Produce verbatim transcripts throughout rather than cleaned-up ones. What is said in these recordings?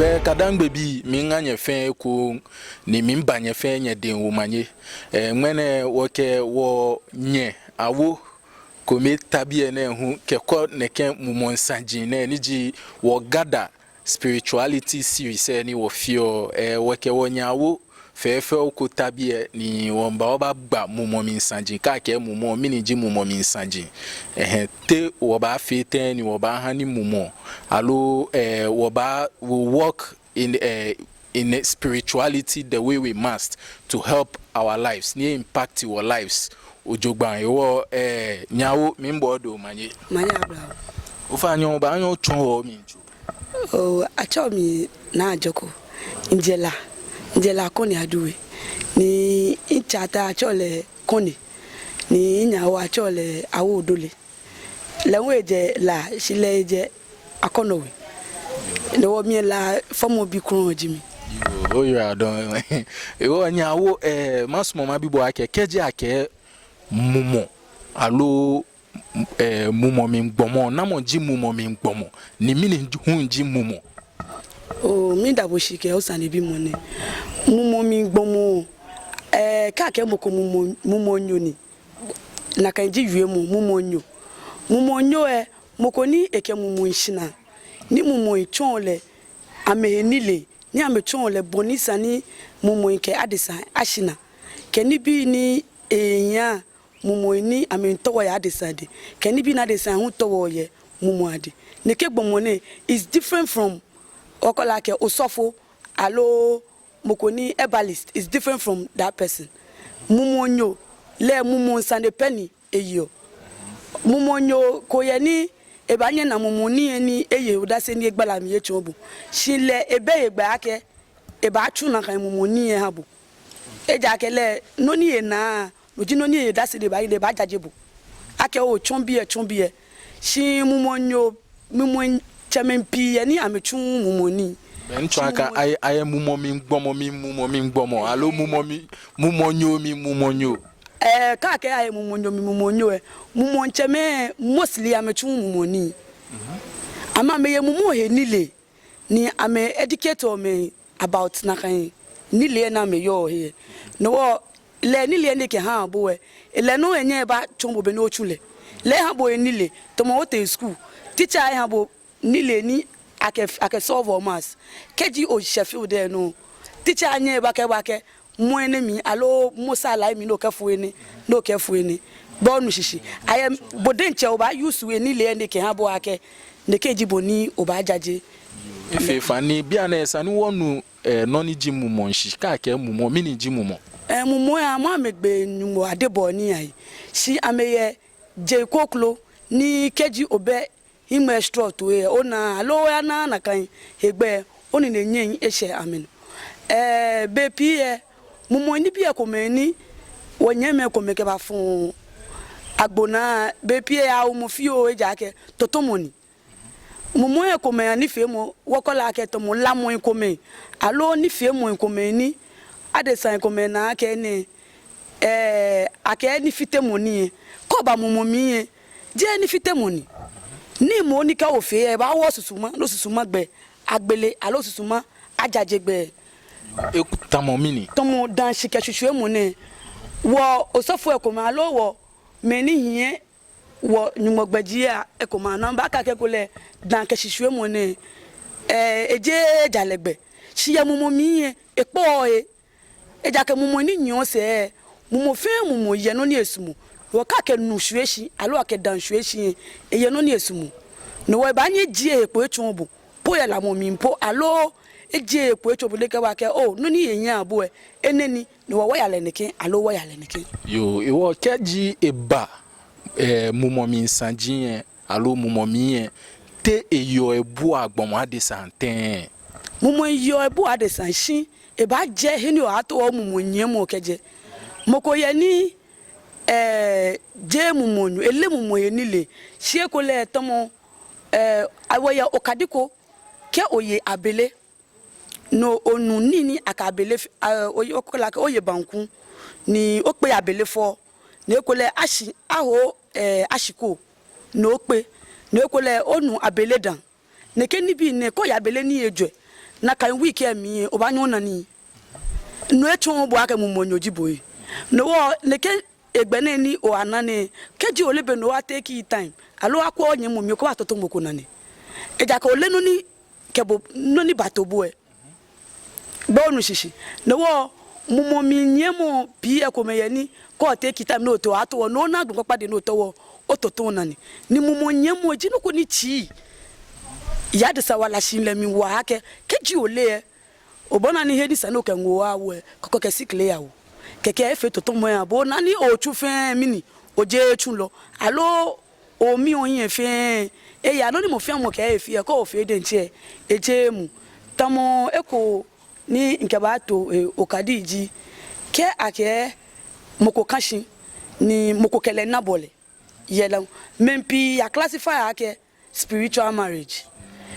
Ee, Kadaŋme bii, miiŋa nyɛ fɛɛ ekoŋŋ, ni miiba nyɛ fɛɛ nyɛdɛŋ omanye. Ee, ŋmɛnɛ wɔkɛ wɔnyɛ awo kome ta biɛ nɛɛ hu kɛkɔ nɛkɛ mumɔŋ saji nɛɛ ni ji wɔ Gada spirituality series lɛ ni wɔfeɔ. Ee, wɔkɛ wɔnyɛ awo fɛɛfɛo ko ta biɛ ni wɔmiiba wɔbagba mumɔ mli saji. Kɛ akɛɛ mumɔ, mɛni ji mumɔ mli saji? Ɛhɛɛ, te wɔbaafee tɛŋŋ ni wɔbaaha ni mumɔ, aloo, ee, wɔbaa, we walk in, ee, in a spirituality the way we must to help our lives, ni e-impact wɔ lives jogbaŋŋ. Hewɔ, ee, nyɛ awo, miiba odɛŋ omanye. Omanye aba oo. Ofainɛ, obaanyɛ otsɔɔ wɔ omli tso? Oo, atsɛɔ mi Naa Ajɔko. Mijɛ La, mijɛ La Kɔne Aduwe. Ni mitsɛ Ataa, atsɛɔ lɛ Kɔne. Ni minyɛ Awo, atsɛɔ lɛ Awo Odole. Lɛ hu ejɛ La, shi lɛ ejɛ Akɔnɔ We. Ni wɔ mli La fɔmɔ bi krɔŋŋ ji mi. Yoo, oyiwaladɔŋŋ. Hewɔ nyɛ awo, ee, masumɔ mabi bo akɛ, kɛji akɛɛ mumɔ, aloo, ee, mumɔ mli gbɔmɔ, namɔ ji mumɔ mli gbɔmɔ, ni mɛni hu ji mumɔ? Oo, miida bo shi kɛ osanebimɔ nɛɛ. Mumɔ mli gbɔmɔ, ee, kɛ akɛɛ mɔ ko mumɔ, mumɔŋnyo ni, nakai ji wiemɔ, mumɔŋnyo. Mumɔŋnyo lɛ, mɔ ko ni ekɛ mumɔi shina, ni mumɔi tsɔɔ lɛ amɛhe nilee, ni amɛtsɔɔ lɛ bɔ ni esa ni mumɔi kɛ adesa ashina, kɛ nibii ni ehiaa mumɔi ni amɛmiitao yɛ adesa dɛŋ, kɛ nibii ni adesa hu taoɔ yɛ mumɔ adɛŋ. Nɛkɛ gbɔmɔ nɛɛ is different from, wɔkɛɔ lɛ akɛ osɔfo, aloo mɔ ko ni herbalist, is different from that person. Mumɔŋnyo lɛ, mumɔŋ sane pɛ ni eyeɔ. Mumɔŋnyo ko yɛ ni ebaanyɛ ena mumɔŋ nii lɛ ni eye odase ni egbala mli etsɔɔ bo. Shi lɛ ebɛ hegbɛ akɛ ebaatsu nakai mumɔŋ nii lɛ eha bo. Ejaakɛ lɛ nɔ ni enaa, no ji nɔ ni eye odase ni ebaaye ni ebaajaje bo akɛ oo, tsɔ biɛ, tsɔ biɛ. Shi mumɔŋnyo, mumɔŋtsɛmɛi pii yɛ ni amɛtsuuu mumɔŋ nii. Bɛ mitsɔɔ akɛ ayɛ, ayɛ mumɔ mli gbɔmɔ mli mumɔ mli gbɔmɔ, aloo mumɔ mli, mumɔŋnyo mli mumɔŋnyo. Ee, kɛ akɛɛ ayɛ mumɔŋnyo mli mumɔŋnyo lɛ, mumɔŋtsɛmɛi mostly amɛtsuuu mumɔŋ nii. Amɛ, amɛye mumɔ he nilee, ni amɛ-educate-ɔ mɛi about nakai nilee ni amɛyɔɔ he. No hewɔ lɛ nilee ni ekɛhaa bo lɛ, lɛ nɔŋŋ enyɛɔ ebatsɔɔ bo bɔ ni otsu lɛ. Lɛ eha bo nilee, tamɔ otee school, teacher eha bo nilee ni akɛ, akɛ solve-ɔ maths. Kɛji oshɛ field lɛ nɔ, teacher nyɛŋ ebakɛɛ bo akɛ, mɔ enɛ mli, aloo mɔ sala mli, ni okɛfo enɛ, ni okɛfo enɛ. Bo onu shishi. Ayɛ, bo diɛŋtsɛ obaa-use-ɔ nilee ni ekɛha bo akɛ nɛkɛ ji bɔ ni obaajaje. Efee fani, bianɛ esa ni wɔnu, ee, nɔ ni ji mumɔ shishi. Kɛ akɛɛ mumɔ, mɛni ji mumɔ? Ee, mumɔ lɛ, amɛ, amɛgbeɔ Nyɔŋmɔ adebɔɔ nii ahe. Shi amɛyɛ jei kroko ni kɛji obɛ hiŋmɛi srɔtoi lɛ, onaaa, aloo oyanaaa nakai hegbɛ, onine nyɛŋ eshɛ amɛnɔ. Ee, bei pii lɛ, mumɔi nibii lɛ komɛi ni wɔnyɛmimɛi komɛi kɛbafɔɔ agbo naa, bei pii lɛ awo mɔ fioo ejaakɛ tɔtɔmɔ ni. Mumɔi lɛ komɛi anifeemɔ, wɔkɛɔ lɛ akɛ tamɔ lamɔi komɛi, aloo nifeemɔi komɛi ni adesai komɛi naa akɛ nɛɛ, ee, akɛ nifitemɔ ni lɛ. Kɛ oba mumɔ mli lɛ, jeee nifitemɔ ni. Nii moŋ ni kɛ ofee lɛ, ebaawo osusuma, ni osusuma gbɛ agbele, aloo osusuma ajaje gbɛ. Eku tamɔ mɛni? Tamɔ daashi kɛ shishwiemɔ nɛɛ. Wɔ osɔfoi komɛi, aloo wɔ mɛi ni hiɛ wɔ Nyɔŋmɔ gbɛjianɔ lɛ, ekomɛi anɔ baakɛɛ akɛ ekolɛ daa kɛ shishwiemɔ nɛɛ, ee, ejeee jalɛ gbɛ. Shi yɛ mumɔ mli lɛ, ekpɔɔ he. Ejaakɛ mumɔ ni nyiɛɔ sɛɛ, mumɔ fɛɛ mumɔ yɛ nɔ ni esumɔɔ. Hewɔ kɛ akɛ nu shwie shi, aloo akɛ daa shwie shi lɛ, eyɛ nɔ ni esumɔɔ. No hewɔ ebaanyɛ ejie ehe kpo etsɔɔ bo, po yɛ lamɔ mli po, aloo ejie ehe kpo etsɔɔ bo ni ekɛɛ bo akɛ, oo, nɔ ni ehiaa bo lɛ, enɛ ni, no hewɔ wɔya lɛ nɛkɛ, aloo wɔya lɛ nɛkɛ. Yoo, hewɔ kɛji eba, ee, mumɔ mli saji lɛ, aloo mumɔ mli lɛ, te eyeɔ ebuaa gbɔmɔ adesa tɛŋŋ? Mumɔ yeɔ ebuaa adesa, shi ebaajɛ he ni obaatao omumɔnyiɛmɔ kɛjɛ. Mɔ ko yɛ ni, ee, jeee mumɔnyo, eleee mumɔ he nilee. Shi ekolɛ tamɔ, ee, awɔ yɛ okadi ko, kɛ oye abele, ni onu nii ni akɛ abele f-, ee, oye, okɛɛ lɛ akɛ oye banku, ni okpe abele fɔ, ni ekolɛ ashi, aho, ee, ashiko, ni okpe, ni ekolɛ onu abele daa. Nɛkɛ nibii nɛɛ, kɛ oye abele ni ejwɛ, Nakai week lɛ mli lɛ, obaanyɛ ona nii. No etsɔɔɔ bo akɛ mumɔnyo ji bo lɛ. No hewɔ nɛkɛ hegbɛ nɛɛ ni obaana nɛɛ, kɛji ole be ni obaatake time, aloo okwɛ onyɛmimɛi kɛ obaatɔtɔ mɔ ko nane. Ejaakɛ ole nɔ ni kɛ bo, nɔ ni bato bo lɛ. Bo onu shishi. No hewɔ mumɔ mli nyiɛmɔ pii lɛ ekomɛi yɛ ni kɛ otake time ni oto, ato hewɔ ni ona gbɛ kpakpa dɛŋ ni oto hewɔ, otɔtɔ onane. Ni mumɔ nyiɛmɔ ji nɔ ko ni tsii yɛ adesa wala shihilɛ mli waa akɛ, kɛji ole lɛ, obaana ni he ni sa ni okɛ ŋoo awo lɛ, kɔkɔ kɛ sikli yawo. Kɛkɛ efee tɔtɔmɔ eha bo, ona ni otsu fɛɛ mli ni ojeee tsulɔ. Aloo omli ohiɛ fɛɛ eya, nɔ ni mɔ fɛɛ mɔ kɛɛ efee lɛ, kɛ ofee diɛŋtsɛ lɛ, ejeee mu. Tamɔ eko ni mikɛbaato, eh, okadi ji, kɛ akɛ mɔ ko kã shi ni mɔ ko kɛ lɛ na bɔlɛ yɛ lɛ, mɛi pii ya classify akɛ spiritual marriage.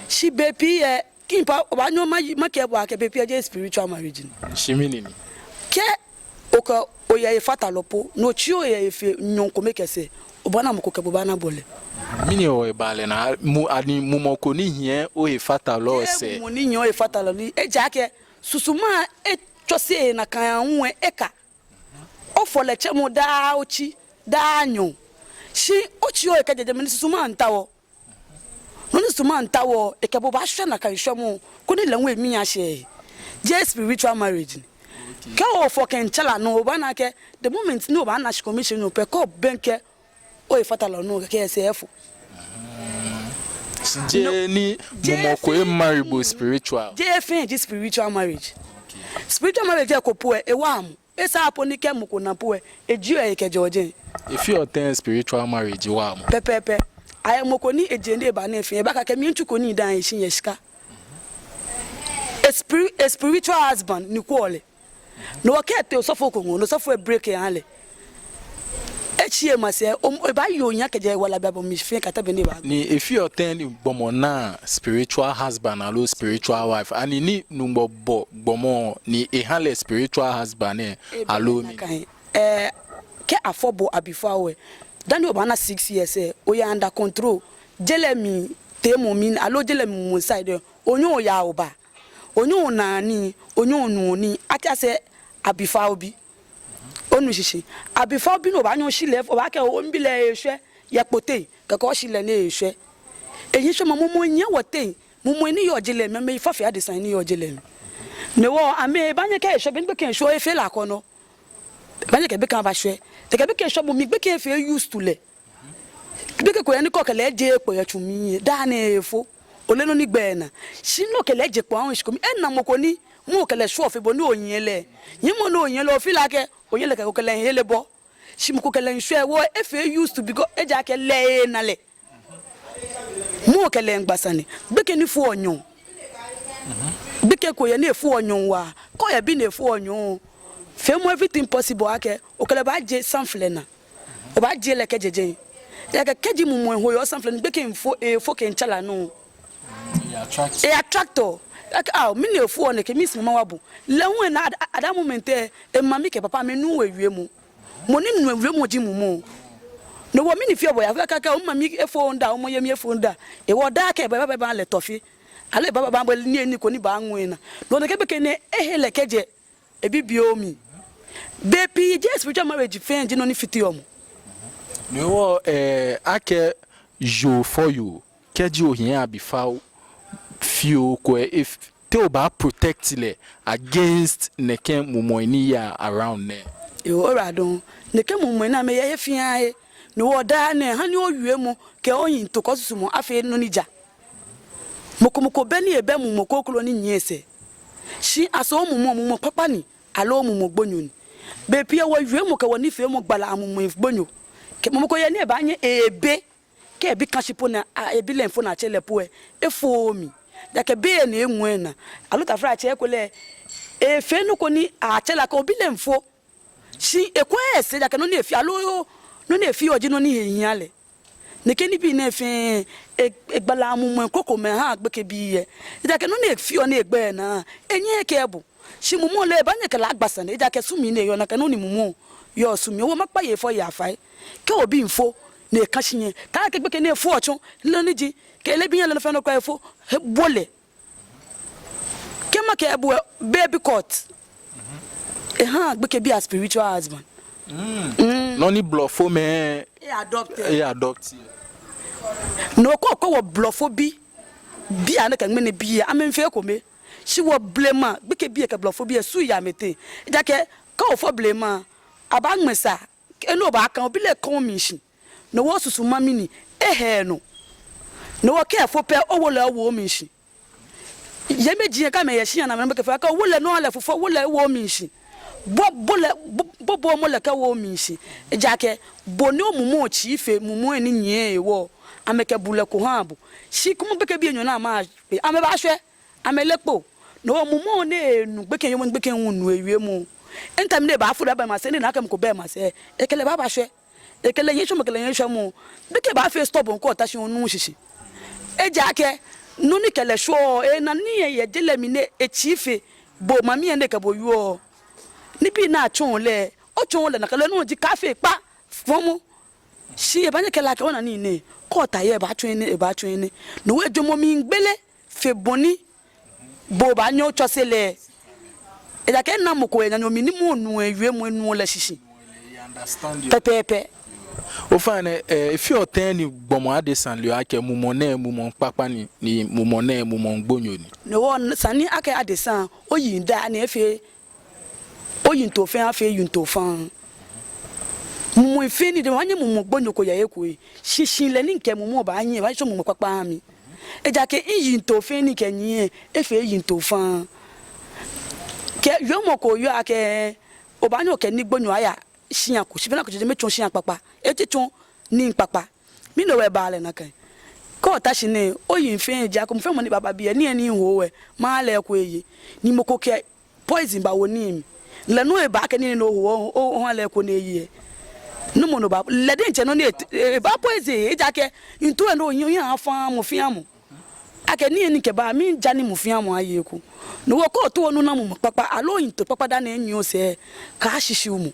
Shi bei pii lɛ, kɛ mpa, obaanyɛ ma, makɛɛ bo akɛ bei pii lɛ jeee spiritual marriage ni. Shi mɛni ni? Kɛ okɛ, oyɛ hefatalɔ po, ni otsi ohe fe nyɔɔŋ kome kɛ sɛɛ, obaana mɔ ko kɛ bo baana bɔlɛ. Mɛni hewɔ eba lɛ naa, mu, ani mumɔ ko ni hiɛ ohefatalɔ lɛ sɛɛ? Jeee mumɔ ni hiɛ ohefatalɔ ni, ejaakɛ susuma lɛ etsɔse ehe nakai aahu lɛ eka. Ofɔ lɛ tsɛmɔ daa otsi, daa nyɔɔŋ. Shi otsi ohe kɛjɛ jɛmɛ ni susuma miitao. Nɔ ni susuma miitao, ekɛ bo baashwɛ nakai shwɛmɔ, koni lɛ hu emii ashɛ. Jeee spiritual marriage ni. Kɛ ofɔ kɛmiitsa lɛ nɔ, obaana akɛ, the moment ni obaana shi kɔmishi nɔ pɛ, kɛ obɛŋkɛ ohefatalɔ nɔ, kɛkɛ esɛɛ efo. Jeee ni mumɔ ko emarry bo spiritual. Jeee fɛɛ ji spiritual marriage. Spiritual marriage lɛ eko po lɛ, ewaaa mɔ. Esaaa po ni kɛ mɔ ko na po lɛ, ejieɔ ehe kɛjɛɔ jɛi. Efeɔ tɛŋŋ spiritual marriage waaa mɔ? Pɛpɛɛpɛ. Ayɛ mɔ ko ni eje ni eba nɛɛ fɛɛ, ebaakɛɛ akɛ miitsu ko ni daa eshi yɛ shika. A spiri-, a spiritual husband ni kwɛɔ lɛ. No hewɔ kɛ etee osɔfo ko ŋɔɔ, ni osɔfo lɛ break eha lɛ, etsi ema sɛɛ, o, ebaaye ohiɛ kɛjɛ wala bɛ bɔ mli fɛɛ kɛtee be ni ebaa. Ni efeɔ tɛŋŋ ni gbɔmɔ naa spiritual husband aloo spiritual wife? Ani ni Nyɔŋmɔ bɔ gbɔmɔ ni eha lɛ spiritual husband lɛ, aloo mɛni? Ɛɛ, kɛ afɔ bo abifao lɛ, dani obaana six years lɛ, oyɛ under control. Je lɛ mli teemɔ mli, aloo je lɛ mli mumɔ side lɛ, onyɛŋ oyaa obaa. Onyɛŋ onaa nii, onyɛŋ onuɔ nii, akɛ asɛɛ abifao bi. Onu shishi. Abifao bi ni obaanyɛ oshi lɛ, obaakɛɛ oo mibi lɛ eshwɛ, yɛ kpo teŋ, kɛkɛ oshi lɛ ni eshwɛ. Ehiɛ shwɛmɔ, mumɔi nyiɛ wɔteŋ, mumɔi ni yɔɔ je lɛ mli, amɛyi fa fe adesai ni yɔɔ je lɛ mli. No hewɔ amɛ ebaanyɛ kɛ eshwɛ, be ni gbekɛ eshwɛ, efee lɛ akɔnɔ. Ebaanyɛ kɛ gbekɛ aba shwɛ. Te kɛ gbekɛ shwɛmɔ mli, gbekɛ efee used to lɛ. Gbekɛ ko yɛ ni kɛ okɛ lɛ je kpo yɛ tsu mli lɛ, daa nɛɛ efo. Ole nɔ ni gbɛ ena. Shi ni okɛ lɛ je kpo aahu shi kome, ena mɔ ko ni, mɔ okɛ lɛ shwɛɔ fe bɔ ni onyiɛ lɛ. Nyiɛmɔ ni onyiɛ lɛ, ofee lɛ akɛ, onyiɛ lɛ kɛ okɛ lɛ he lɛ bɔ. Shi mɔ ko kɛ lɛ miishwɛ hewɔ efee used to because ejaakɛ lɛ ena lɛ. Mɔ okɛ lɛ miigba sane. Gbekɛ ni foɔ nyɔɔŋ. Gbekɛ ko yɛ ni efoɔ nyɔɔŋ waa. Kɛ oyɛ bi ni efoɔ nyɔɔŋ. Feemɔ everything possible akɛ okɛ lɛ baaje samflɛ naa. Obaajie lɛ kɛjɛ jɛi. Ejaakɛ kɛji mumɔi ho yɛ osamflɛ naa, gbekɛ miifo, efo kɛmiitsa lɛ nɔ. E attract. E attract o. Akɛ, ao, mɛni efoɔ nɛkɛ, miisumɔ mawa bo. Lɛ hu ena at, at that moment lɛ, emami kɛ papa amɛnuuu ewiemɔ. Mɔ ni nuɔ ewiemɔ ji mumɔ. No hewɔ mɛni feɔ bo oyaafee akɛ, akɛ, oo mimami efooo mi da, oo miyami efooo mi da. Hewɔ daa kɛ eba, ebaaba ebaha lɛ tɔfi. Aloo ebaaba ebaha lɛ nii, nii ko ni baaŋɔɔ enaa. No hewɔ nɛkɛ gbekɛ nɛɛ ehe lɛ kɛjɛ ebibioo mli. Bei pii jeee spiritual marriage fɛɛ ji nɔ ni fiteɔ mɔ. No hewɔ, eh, akɛ yoo fɔ yoo, kɛji ohiɛ abifao fioo ko lɛ, ef-, te obaa protect lɛ against nɛkɛ mumɔi ni yaa around nɛɛ? Yoo, oyiwaladɔŋŋ. Nɛkɛ mumɔi nɛɛ amɛyɛ he fɛɛ he. No hewɔ daa nɛɛ hani owiemɔ kɛ oyiŋtoo kɛ osusumɔ afee nɔ ni ja. Mɔ ko mɔ ko bɛ ni ebɛ mumɔ kroko ni nyiɛ esɛɛ. Shi asɔɔ mumɔ, mumɔ kpakpa ni, aloo mumɔ gbonyo ni. Bei pii lɛ wɔwiemɔ kɛ wɔnifeemɔ gbalaa mumɔi gbonyo. Kɛ mɔ ko yɛ ni ebaanyɛ ebe, kɛ ebi kã shi po ni, a, ebi lɛ miifo ni atsɛ lɛ po lɛ, efooo mli. Ejaakɛ be ni eŋɔɔ enaa. Aloo taflatsɛ ekolɛ efee nɔ ko ni atsɛ lɛ akɛ obi lɛ miifo. Shi ekwɛɛɛ esɛɛ ejaakɛ nɔ ni efeɔ, aloo nɔ ni efeɔ ji nɔ ni he hiaa lɛ. Nɛkɛ nibii nɛɛ fɛɛ, e, egbalaa mumɔi krokomɛi haa gbekɛbii lɛ. Ejaakɛ nɔ ni efeɔ ni egbɛi naa, enyɛɛɛ ekɛɛ bo. Shi mumɔ lɛ, ebaanyɛ ekɛ lɛ agba sane, ejaakɛ su mli ni eyɔɔ, nakai nɔŋŋ ni mumɔ yɔɔ su mli. Hewɔ makpa nyɛ fai, nyɛ fai. Kɛ obi miifo ni ekã shi nyɛ, taakɛ gbekɛ nɛɛ fo otsɔ, lɛ nɔ ni ji, kɛ leebi nyɛ lɛ nɔ fɛɛ nɔ kwraa efo, he bo lɛ. Akɛ ebu baby court. Ehaa gbekɛbii a spiritual husband. Nɔ ni blɔfomɛi E adopt. e adopt. No kɛ okɛɛ wɔ blɔfo bii, bii anɛ kɛ ŋmɛnɛ bii, amɛmiifee ekome. Shi wɔ blema gbekɛbii kɛ blɔfo bii, esu yaa amɛteŋ. Ejaakɛ kɛ ofɔ blema, abaaŋmɛ sa, enɔ baakã, obi lɛ kã omli shi. No hewɔ osusuma mli ni ehe nɔ. No hewɔ kɛ efo pɛ, owo lɛ owo omli shi. Yɛ mɛi ji yɛ kɛ amɛyɛ shia ni amɛnɔ gbekɛ fɛɛ, kɛ owo lɛ nɔ lɛ fufɔ, owo lɛ owo omli shi. Bo, bo lɛ, bo, bo, bo mɔ lɛ kɛwo omli shi. Ejaakɛ, bo ni omumɔ tsii fe mumɔ ni nyiɛ hewɔ, amɛkɛ bulɛ ko haa bo. Shi kwɛmɔ gbekɛbii enyɔ ni amɛkpe, amɛbaashwɛ, amɛle kpo. No hewɔ mumɔ ni enu gbekɛ yoomo, gbekɛ hu nu ewiemɔ. Enta mli ni ebaafo lɛ aba emasɛi, ni ena akɛ mɔ ko bɛ emasɛi, ekɛ lɛ baaba shwɛ. Ekɛ lɛ yeɔ shwɛmɔ, ekɛ lɛ yeɔ shwɛmɔ. Gbekɛ baafee stubborn kɛ ota shi onuuu shishi. Ejaakɛ nɔ ni kɛ lɛ shwɛɔ, ena nii yɛ je lɛ mli ni etsii fe bo mami yɛ ni ekɛ bo wieɔ. Nibii ni atsɔɔ lɛ, otsɔɔ lɛ nakai, lɛ nɔ ji kaafee kpa fɔmɔ. Shi ebaanyɛ ekɛɛ lɛ akɛ ona nii nɛɛ, kɛ ota yɛ ebaatsɔ enɛ, ebaatsɔ enɛ. No hewɔ ejwɛŋmɔ miigbele fe bɔ ni bo obaanyɛ otsɔse lɛ. Ejaakɛ ena mɔ ko yɛ naanyo mli ni mɔ nu ewiemɔ, enuɔ lɛ shishi. Pɛpɛɛpɛ. Ofainɛ, eh, efeɔ tɛŋŋ ni gbɔmɔ adesa le akɛ mumɔ nɛɛ mumɔ kpakpa ni, ni mumɔ nɛɛ mumɔ gbonyo ni? No hewɔ sani akɛ adesa, oyiŋ daa ni efee, oyiŋtoo fɛɛ afee yiŋtoo faŋŋ. Mumɔ fɛɛ ni de, obaanyɛ mumɔ gbonyo ko yɛ he ko. Shishi lɛ ni mikɛ mumɔ baanyiɛ, ebaatsɔ mumɔ kpakpa aha mi. Ejaakɛ miyiŋtoo fɛɛ ni mikɛnyiɛ, efee yiŋtoo faŋŋ. Kɛ yoomo ko yɔɔ akɛ, obaanyɛ okɛ ni gbonyo aya shia ko, shi be ni akɛtsɔ jɛmɛ etsɔ shia kpakpa, etsɔ nii kpakpa. Mɛni hewɔ ebaa lɛ nakai? Kɛ ota shi nɛɛ, oyiŋ fɛɛ ja ko, mɔ fɛɛ mɔ ni baaba biɛ, nii ni miho lɛ, maha lɛ eko eye. Ni mɔ ko kɛ poison bawo nii mli. Lɛ nɔ ebaakɛɛ nii ni oho, o, oha lɛ eko ni eye. Nɔ mɔ nɔ ba, lɛ diɛŋtsɛ nɔ ni e, ebaa poison, ejaakɛ miitao ni oyiŋ, oyiŋ aha faŋŋ mɔ fɛɛ mɔ. Akɛ nii ni mikɛba, miija ni mɔ fɛɛ mɔ aye eko. No hewɔ kɛ otaoɔ ni ona mumɔ kpakpa, aloo oyiŋtoo kpakpa dani enyiɛ osɛɛ, kaashishiu mɔ.